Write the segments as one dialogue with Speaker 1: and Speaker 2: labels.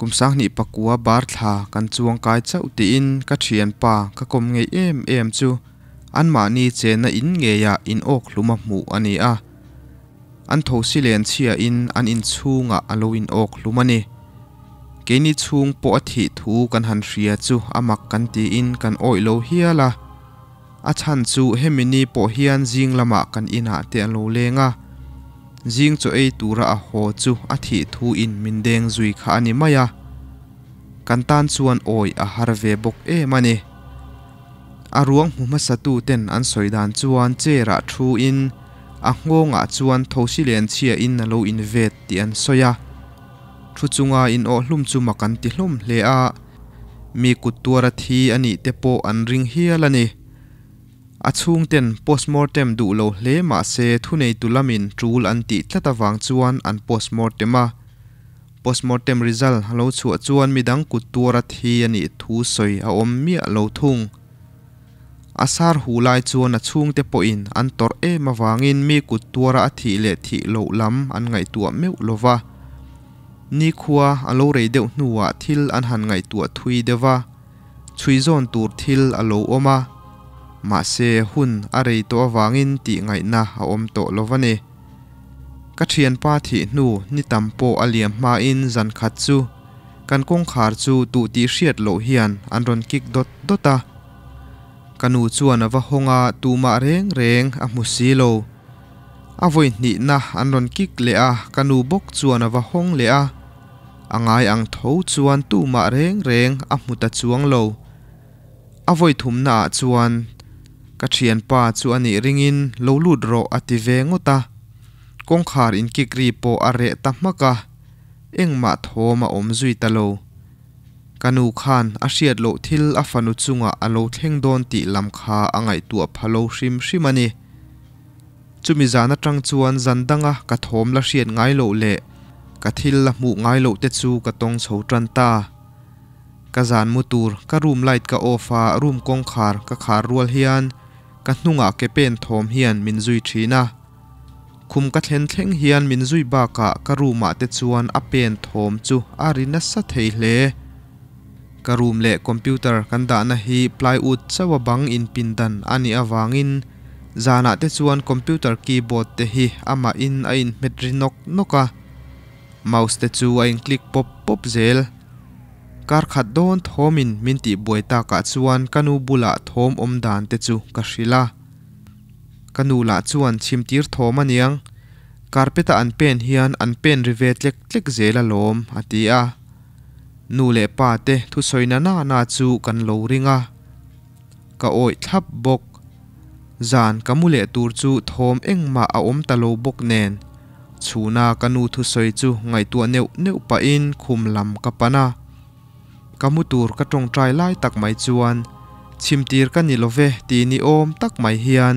Speaker 1: Kum 2009 bar thla kan chuang kai chauh tiin ka thianpa ka kawm ngei em em chu anmahni chenna in ngeia in awk hluma hmuh a ni a. An thosi len chhia in an inchhungah a lo in awk hlum a ni. Keini chhung pawh a thih thu kan han hria chu a mak kan tiin kan awih lo hial a. A chhan chu hemi ni pawh hian zing lamah kan inah te a lo leng a, zing chaw ei tura a haw chu a thih thu in min deng zui kha a ni mai a. Kan tan chuan awih a har ve bawk em a ni. A ruang hmu hmasa tu ten an sawi dan chuan chair ah thu in a nghawng ah chuan thosi len chhia in a lo in vet tih an sawi a. Thu chunga in awh hlum chu mak an ti hlawm hle a. Mi kut tuara thi a nih te pawh an ring hial a ni. A chhungten postmortem duh lo hle mah se thuneitu lamin tul an tih tlat avang chuan an postmortem a. Postmortem result a lo chhuah chuan midang kut tuara thi a nih thu sawi a awm miah lo thung. A sar hu lai chuan a chhungte pawhin an tawrh em avangin mi kut tuara a thih leh thih loh lam an ngaihtuah meuh lo va. Nikhua a lo rei deuh hnuah thil an han ngaihtuah thui deuh a, chhui zawn tur thil a lo awm a, mahse hun a rei tawh avangin tih ngaihna a awm tawh lo va ni. Ka thianpa thih hnu ni tam pawh a liam hmain zan khat chu kan kawngkhar chu tuh tih hriat loh hian an rawn kik dawt dawt a. Ka nu chuan a va hawng a, tumah reng reng a hmu si lo. A vawi hnihna an rawn kik leh a, ka nu bawk chuan a va hawng leh a. A ngai ang tho chuan tumah reng reng a hmu ta chuang lo. A vawi thumna ah chuan ka thianpa chu a nih ringin lo lut rawh a ti ve ngawt a. Kawngkhar in kik ri pawh a reh ta hmak a, engmah thawm a awm zui ta lo. Ka nu khan a hriat loh thil a fanu chungah a lo thleng dawn tih lam kha a ngaihtuah pha lo hrim hrim a ni. Chumi zan atang chuan zan danga ka thawm la hriat ngai loh leh ka thil la hmuh ngai loh te chu ka tawng chho tan ta. Ka zan mu tur ka room light ka off a, room kawngkhar ka khar rual hian ka hnungah ke pen thawm hian min zui thin a. Khum ka thlen thleng hian min zui bakah ka room ah te chuan a pen thawm chu a ri nasa thei hle. Ka room leh computer kan dahna hi plywood chauh a bang inpindan a nih avangin zanah te chuan computer keyboard te hi amahin a inhmet ri nawk nawk a, mouse te chu a in click pawp pawp zel. Kar khat dawn thawmin min tihbuai takah chuan ka nu bulah thawm awm dan te chu ka hrilh a. Ka nu lah chuan chhimtir thawm a niang, carpet a an pen hian an pen ri ve tlek tlek zel alawm a ti a. Nu leh pa te thusawi na na na chu kan lo ring a, ka awih thlap bawk. Zan ka mu leh tur chu thawm engmah a awm ta lo bawk nen, chhuna ka nu thusawi chu ngaihtuah neuh neuh pahin khum lam ka pan a. Ka mu tur ka tawngtai lai tak mai chuan chhimtir ka ni lo ve ti ni awm tak mai hian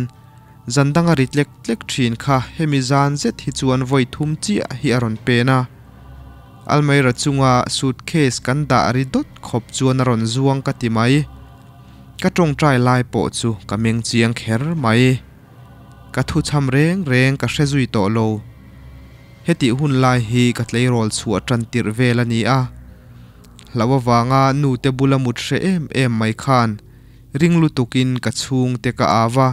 Speaker 1: zan danga ri tlek tlek thin kha hemi zan zet hi chuan vawi thum chiah hi a rawn pen a. Almaira chunga suitcase kan dah ri dawt khawp chuan a rawn zuang ka ti mai. Ka tawngtai lai pawh chu ka meng chiang kher mai. Ka thu cham reng reng ka hre zui tawh lo. Hetih hun lai hi ka tleirawl chhuah tan tirh vel a ni a. Hlauh avanga nu te bula mut hre em em mai khan ring lutukin ka chhungte ka au a.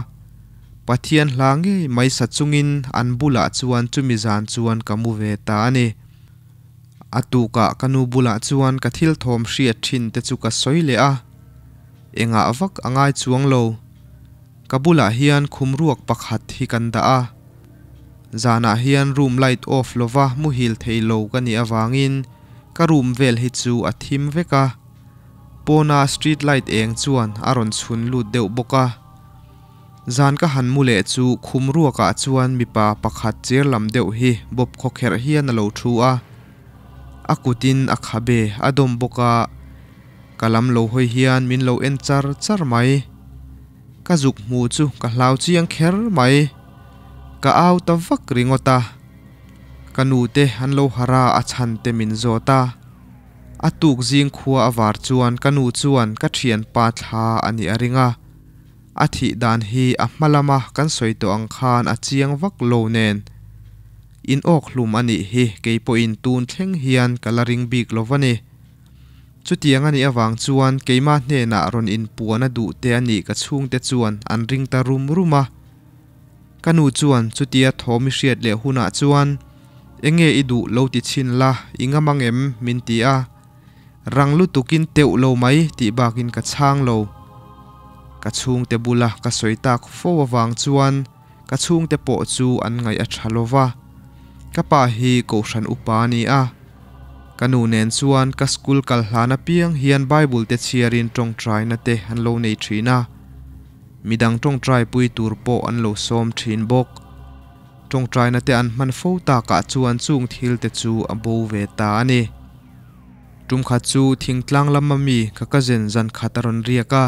Speaker 1: Pathian hla ngei mai sa chungin an bulah chuan chumi zan chuan ka mu ve ta a ni. A tukah ka nu bulah chuan ka thil thawm hriat thin te chu ka sawi leh a. Engah vak a ngai chuang lo. Ka bulah hian khum ruak pakhat hi kan dah a. Zanah hian room light off lova muhil thei lo ka nih avangin ka room vel hi chu a thim vek a. Pawna street light eng chuan a rawn chhun lut deuh bawk a. Zan ka han mu leh chu khum ruakah chuan mipa pakhat cher lam deuh hi bawp khawkherh hian a lo thu a. A kutin a khabe a dawm bawk a. Ka lam lo hawi hian min lo en char char mai. Ka zuk hmu chu ka hlau chiang kher mai. Ka au ta vak ringawt a. Ka nu te an lo harh a, a chhan te min zawt a. A tuk zing khua a var chuan ka nu chuan ka thianpa thla a nih a ring a. A thih dan hi a hma lama kan sawi tawh ang khan a chiang vak lo nen. In awk hlum a nih hi keipawhin tun thleng hian ka la ring bik lo va ni. Chutiang a nih avang chuan keimah hnenah rawn inpuan a duh te a nih ka chhungte chuan an ring ta rum rum a. Ka nu chuan chutia thawm i hriat leh hunah chuan enge i duh lo ti chhin la, i ngam ang em? min ti a. Rang lutukin teuh lo mai tih bakin ka chhang lo. Ka chhungte bula ka sawi tak fo avang chuan ka chhungte pawh chu an ngaih a tha lo va. Ka pa hi Kohhran upa a ni a. Ka nu nen chuan ka school kal hlan apiang hian Bible te chhiarin tawngtaina te an lo nei thin a. Midang tawngtai pui tur pawh an lo sawm thin bawk. Tawngtaina te an hman fo takah chuan chung thil te chu a bo ve ta a ni. Tum khat chu thingtlang lama mi ka cousin zan khat a rawn riak a.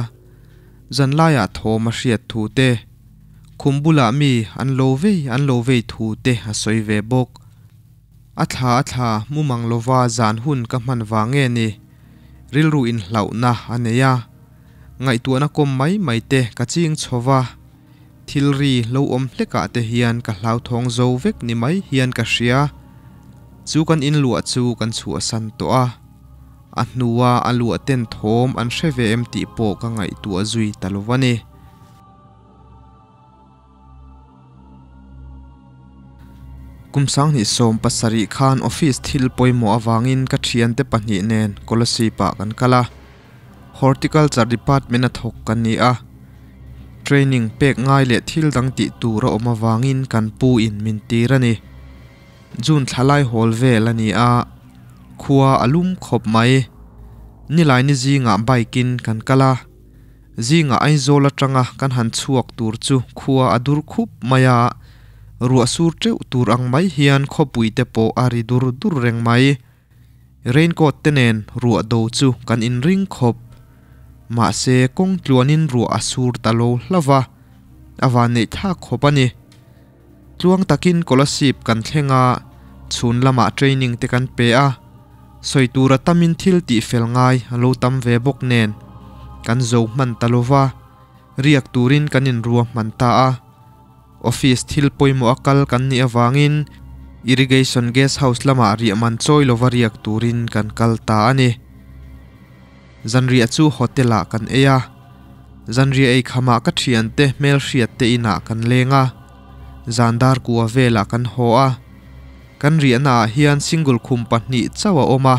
Speaker 1: Zanlaiah thawm a hriat thu te, khum bulah mi an lo vei an lo vei thu te a sawi ve bawk. A thla a thla mumang lova zan hun ka hman vang nge ni? Rilru inhlauhna a nei a. Ngaihtuahna kawm mai mai te ka ching chho va, thil ri lo awm hlekah te hian ka hlauthawng zo vek ni mai hian ka hria. Chu kan inluah chu kan chhuahsan tawh a. A hnua a luah ten thawm an hre ve em tih pawh ka ngaihtuah zui ta lo a ni. Kum 2017 khan office thil pawimawh avangin ka thiante pahnih nen Kolasib ah kan kal a. Horticulture department a thawk kan ni a. Training pek ngai leh thil dang tih tur a awm avangin kan pu in min tir a ni. June thla lai hawl vel a ni a, khua a lum khawp mai. Nilaini zingah bike in kan kal a. Zingah Aizawl atanga kan han chhuak tur chu khua a dur khup mai a, ruah sur teuh tur ang mai hian khawpui te pawh a ri dur dur reng mai. Raincoat te nen ruah do chu kan inring khawp. Mahse kawng tluanin ruah a sur ta lo hlauh va, a vanneih thlak khawp a ni. Tluang takin Kolasib kan thleng a, chhun lamah training te kan pe a, sawi tura tamin thil tih fel ngai a lo tam ve bawk nen kan zo hman ta lo va, riak turin kan inrua hman ta a. Office thil pawimawh a kal kan nih avangin Irrigation Guest House lamah riah man chawi lova riak turin kan kal ta a ni. Zanriah chu hotel ah kan ei a, zanriah ei khamah ka thiante hmelhriat te inah kan leng a, zan dar kua velah kan haw a, kan riahna ah hian single khum pahnih chauh a awm a,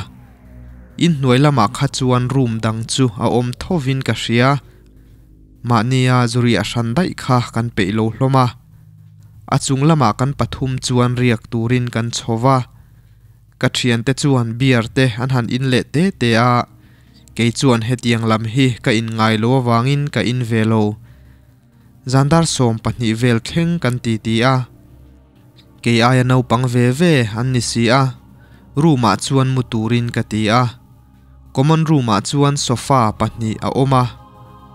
Speaker 1: inhnuai lamah kha chuan room dang chu a awm thovin ka hria, mahnia zu riah hran daih kha kan peih lo hlawm a, a chung lamah kan pathum chuan riak turin kan chho va. Ka thiante chuan beer te an han in leh te te a, kei chuan hetiang lam hi ka in ngai lo avangin ka in ve lo. Zan dar 12 vel thleng kan ti ti a, kei aia naupang ve ve an ni si a, room ah chuan mu turin ka ti a. Common room ah chuan sofa pahnih a awm a,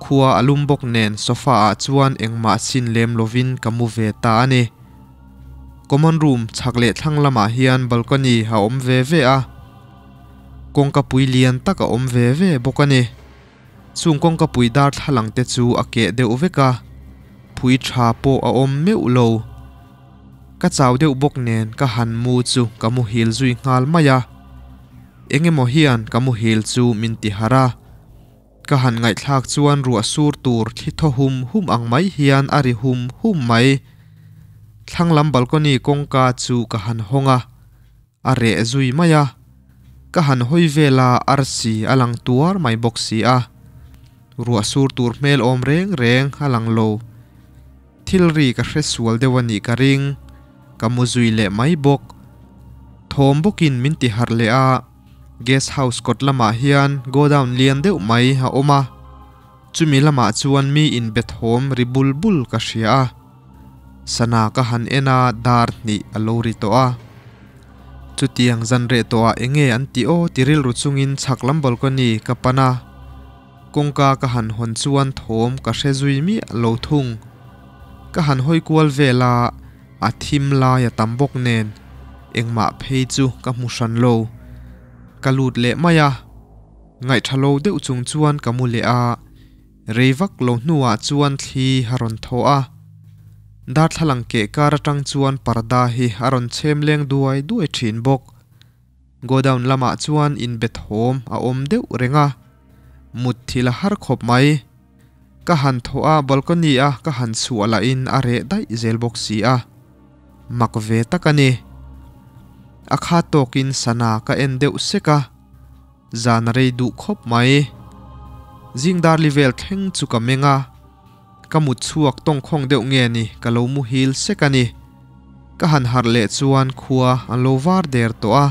Speaker 1: khua a lum bawk nen sofa ah chuan engmah sin lem lovin ka mu ve ta a ni. Common room chhak leh thlang lamah hian balcony a awm ve ve a, kawngka pui lian tak a awm ve ve bawk a ni. Chung kawngka pui darthlalang te chu a keh deuh vek a, phui tha pawh a awm meuh lo. Ka chau deuh bawk nen ka han mu chu ka muhil zui nghal mai a, eng emaw hian ka muhil chu min ti harh a. Ka han ngaihthlak chuan ruah sur tur thli thaw hum hum ang mai hian a ri hum hum mai. Thlang lam balcony kawngka chu ka han hawng a, a reh zui mai a. Ka han hawi vel a, arsi a lang tuar mai bawk si a. Ruah sur tur hmel awm reng reng a lang lo. Thil ri ka hre sual deuh a nih ka ring. Ka mu zui leh mai bawk. Thawm bawkin min ti harh leh a. Guest house kawt lamah hian godown lian deuh mai a awm a, chumi lamah chuan mi inbe thawm ri bul bul ka hria a, sana ka han en a dar hnih a lo ri tawh a. Chutiang zan reh tawhah eng nge an tih aw ti rilru chungin chhak lam balcony ka pan a, kawngka ka han hawn chuan thawm ka hre zui miah lo thung. Ka han hawi kual vel a. A thim lai a tam bawk nen engmah phei chu ka hmu hran lo. Ka lut leh mai a, ngaihṭha lo deuh chung chuan ka mu leh a, rei vak lo hnuah chuan thli a rawn thaw a. Darthlalang keh kar aṭang chuan parda hi a rawn chhem leng duai duai ṭhin bawk. Godown lamah chuan inbe thawm a awm deuh reng a, mutthilh a har khawp mai. Ka han thaw a, balcony a ka han chhuah lahin a reh daih zel bawk si a, mak ve tak a ni. A khat tawkin sana ka en deuh sek a, zan a rei duh khawp mai. Zing darli vel thleng chu ka meng a, ka mut chhuak tawngkhawng deuh nge ni ka lo muhil sek a ni. Ka han harh leh chuan khua an lo var der tawh a,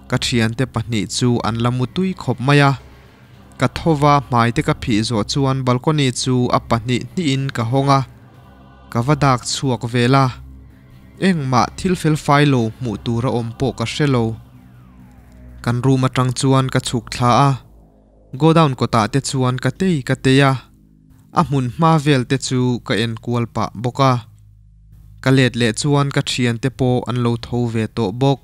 Speaker 1: ka thiante pahnih chu an la mutui khawp mai a. Ka thova hmai te ka phih zawh chuan balcony chu a pahnih hnihin ka hawng a, ka va dak chhuak vel a, engmah thil fel fai lo hmuh tur a awm pawh ka hre lo. Kan room atang chuan ka chhuk thla a, godown kawtah te chuan ka tei ka tei a, a hmun hma vel te chu ka en kual pah bawk a. Ka let leh chuan ka thiante pawh an lo tho ve tawh bawk.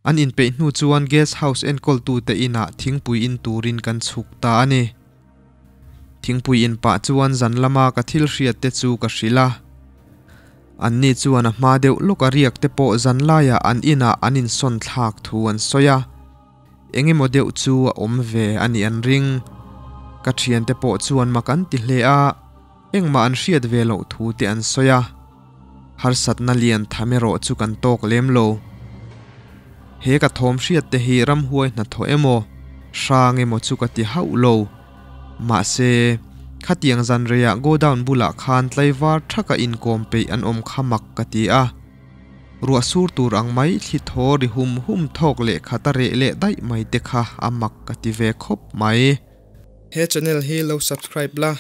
Speaker 1: An inpeih hnu chuan guest house enkawltute inah thingpui in turin kan chhuk ta a ni. Thingpui in pah chuan zan lama ka thil hriat te chu ka hrilh a. Anni chuan a hma deuh lawk a riak te pawh zan laiah an inah an insawn thlak thu an sawi a. Engemaw deuh chu a awm ve a nih an ring. Ka thiante pawh chuan mak an ti hle a, engmah an hriat ve loh thu te an sawi a. Harsatna lian tham erawh chu kan tawk lem lo. He ka thawm hriat te hi ramhuai hnathawh emaw, hrang emaw chu ka ti hauh lo. Mahse, khatiang zan reiah godown bulah khan tlaivar thaka inkawm peih an awm kha mak ka ti a. Ruah sur tur ang mai thli thaw ri hum hum thawk leh khat a reh leh daih mai te kha a mak ka ti ve khawp mai. He channel hi lo subscribe la,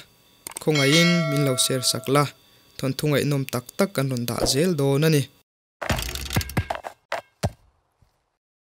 Speaker 1: Khawngaihin min lo share sak la, thawnthu ngaihnawm tak tak kan rawn dah zel dawn a ni.